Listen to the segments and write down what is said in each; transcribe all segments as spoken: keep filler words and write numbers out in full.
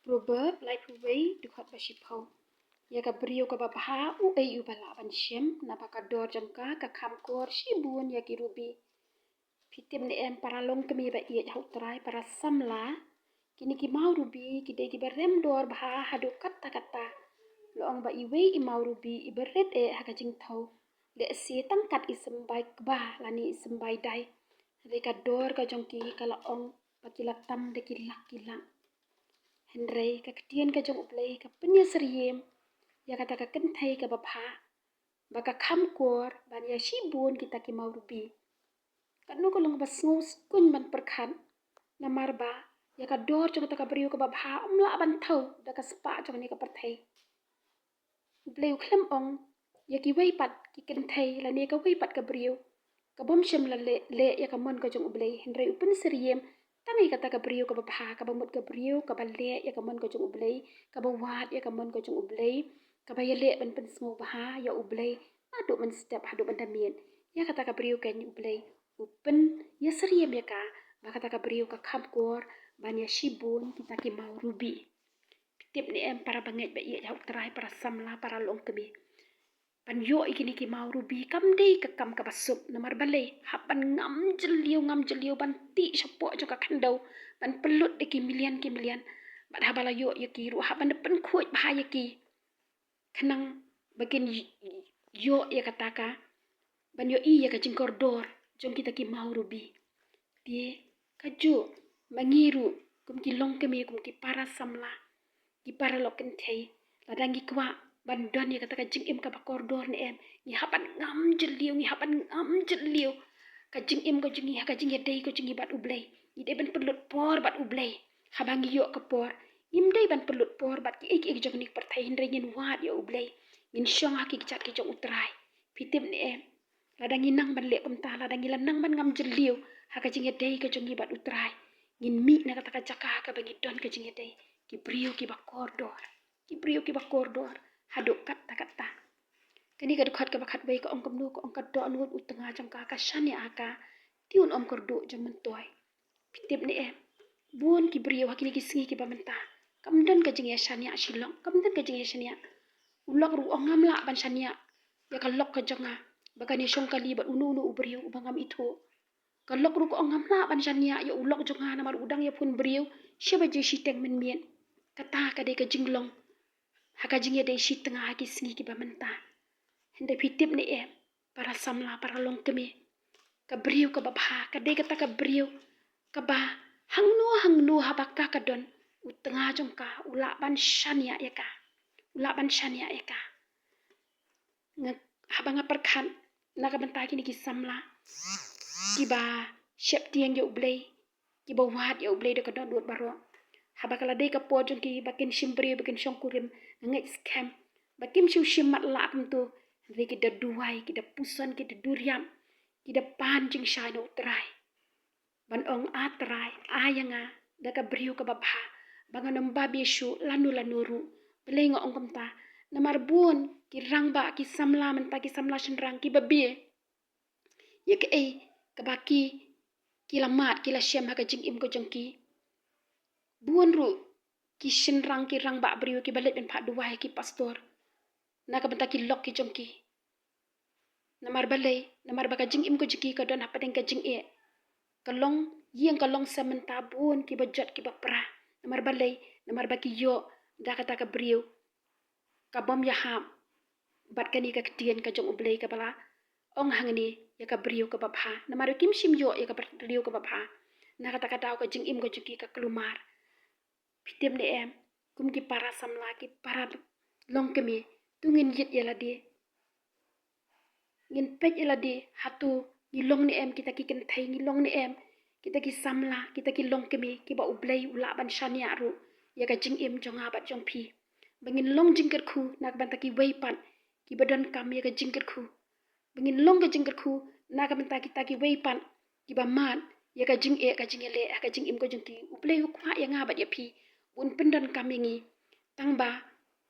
Proverb laiphew wei, dkhot ba shiphew. Ïa ka briew kaba bha uei uba lah ban shem, naba ka dor jong ka ka kham kor shibun ïa ki rubi. Phi tip ne em, para longkmie ba ïeit ha U Trai, para samla, kine ki maw rubi ki dei kiba rem dor bha haduh katta katta. La ong ba iwei i maw rubi iba rit eh ha ka jingthew, lehse tang kat i symbai kba lane i symbai dai, hynrei ka dor ka jong ki ka la ong ba ki la tam da ki lak ki lak. Hynrei ka ktien ka jong U Blei ka pynïasyriem ïa kata ka kynthei kaba bha, ba ka kham kor ban ïa shibun kita ki maw rubi. Katno ka long ba sngew skuiñ ban pyrkhat, namar ba ïa ka dor jong kata ka briew kaba bha ym lah ban thew da ka spah jong kane ka pyrthei. U Blei u khlem ong ïa kiwei pat ki kynthei lane kawei pat ka briew ka bym shym la leh, leh ïa ka mon ka jong U Blei, hynrei u pynsyriem tang ïa kata ka briew kaba bha, kaba mut ka briew kaba leh ïa ka mon ka jong U Blei, kaba wad ïa ka mon ka jong U Blei, kaba ïaleh ban pynsngewbha ïa U Blei naduh mynstep haduh ban da miet. Ïa kata ka briew keiñ U Blei u pynïasyriem ïa ka ba kata ka briew ka kham kor ban ïa shibun kita ki maw rubi. Phi tip ne em, para bangeit ba ïeit ha U Trai, para samla, para longkmie, ban ïoh ïa kine ki maw rubi kam dei ka kam kaba suk, namar balei? Hap ban ngam jylliew, ngam jylliew, ban tih shapoh jong ka khyndew, ban pynlut da ki million ki million. Bad haba la ïoh ïa ki ruh hap ban da pynkhuid bha ïa ki, khnang ba kin ï-, ïoh ïa kata ka, ban ïohi ïa ka jingkordor jong kita ki maw rubi. Te kajuh ma ngi ruh kum ki longkmie, kum ki para samla, ki para lok kynthei, lada ngi kwah ban don ïa kata ka jingim kaba kordor ne em, ngi hap ban ngam jylliew, ngi hap ban ngam jylliew ka jingim ka jong ngi ha ka jingïadei ka jong ngi bad U Blei. Ngi dei ban pynlut por bad U Blei. Haba ngi ïoh ka por, ngim dei ban pynlut por bad kiei kiei ki jong kane ka pyrthei, hynrei ngin wad ïa U Blei, ngin shong ha ki kjat ki jong U Trai. Phi tip ne em, lada ngi nang ban leh kumta, lada ngi la nang ban ngam jylliew ha ka jingïadei ka jong ngi bad U Trai, ngin mih na kata ka jaka kaba ngi don ka jingïadei ki briew kiba kordor, ki briew kiba kordor haduh katta katta. Kane ka dkhot kaba khatwei ka ong kumno, ka ong, ka dohnud u tnga jong ka ka shaniah ha ka, te un ym kyrduh jingmyntoi. Phi tip ne em, bun ki briew ha kine ki sngi kiba mynta, kam don ka jingïashaniah shi lok, kam don ka jingïashaniah. U lok ruh u ong ngam lah ban shaniah ïa ka lok ka jong nga ba kan ïashong kali bad uno uno u briew uba ngam ithuh. Ka lok ruh ka ong ngam lah ban shaniah ïa u lok jong nga namar u dang ïaphone briew shi baje shiteng mynmiet. Kata ka dei ka jinglong ha ka jingïadei shi tnga ha ki sngi kiba mynta. Hynrei phi tip ne em, para samla, para longkmie, ka briew kaba bha ka dei kata ka briew kaba hangno hangno haba ka ka don, u tnga jong ka u lah ban shaniah ïa ka, u lah ban shaniah ïa ka. Nga, haba nga pyrkhat na ka bynta kine ki samla kiba sheptieng ïa U Blei, kiba wad ïa U Blei da ka dohnud baroh, haba ka la dei ka por jong ki ba kin shim briew, ba kin shongkurim, nga ngeit skhem ba kim shu shim matlah kumto, hynrei ki da duwai, ki da puson, ki da duriap, ki da pan jingshai na U Trai, ban ong, A Trai, ai ïa nga da ka briew kaba bha, ba ngan ym babe shuh lano lano ruh. Balei nga ong kumta? Namar bun ki rangbah, ki samla mynta, ki samla shynrang kiba bie ïa kaei kaba ki, ki la mad, ki la shem ha ka jingim ka jong ki. Bun ruh ki shynrang, ki rangbah briew kiba leit ban phah duwai ha ki pastor na ka bynta ki lok ki jong ki. Namar balei? Namar ba ka jingim ka jong ki ka don hapdeng ka jingeh. Ka long ïing, ka long sem mynta, bun kiba jot, kiba pra. Namar balei? Namar ba ki ïoh da kata ka briew ka bym ïahap bad kane ka ktien ka jong U Blei kaba la ong hangne ïa ka briew kaba bha. Namar ba kim shym ïoh ïa ka briew kaba bha, na kata ka daw ka jingim ka jong ki ka kulmar. Phi tip ne em, kum ki para samla, ki para longkmie, to ngin ïit ïa lade, ngin peit ïa lade, hato ngi long ne em kita ki kynthei, ngi long ne em kita ki samla, kita ki longkmie kiba U Blei u lah ban shaniah ruh ïa ka jingim jong nga bad jong phi. Ba ngin long jingkyrkhu na ka bynta kiwei pat kiba donkam ïa ka jingkyrkhu. Ba ngin long ka jingkyrkhu na ka bynta kita kiwei pat kiba mad ïa ka jingeh, ka jingïaleh ha ka jingim ka jong ki. U Blei u kwah ïa nga bad ïa phi, un pyndonkam ïa ngi. Tang ba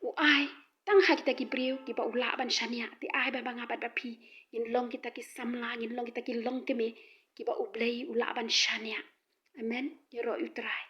u ai tang ha kita ki briew kiba u lah ban shaniah, te ai ba, ba nga bad ba phi ngin long kita ki samla, ngin long kita ki longkmie kiba U Blei u lah ban shaniah. Amen. Ïaroh ïa U Trai.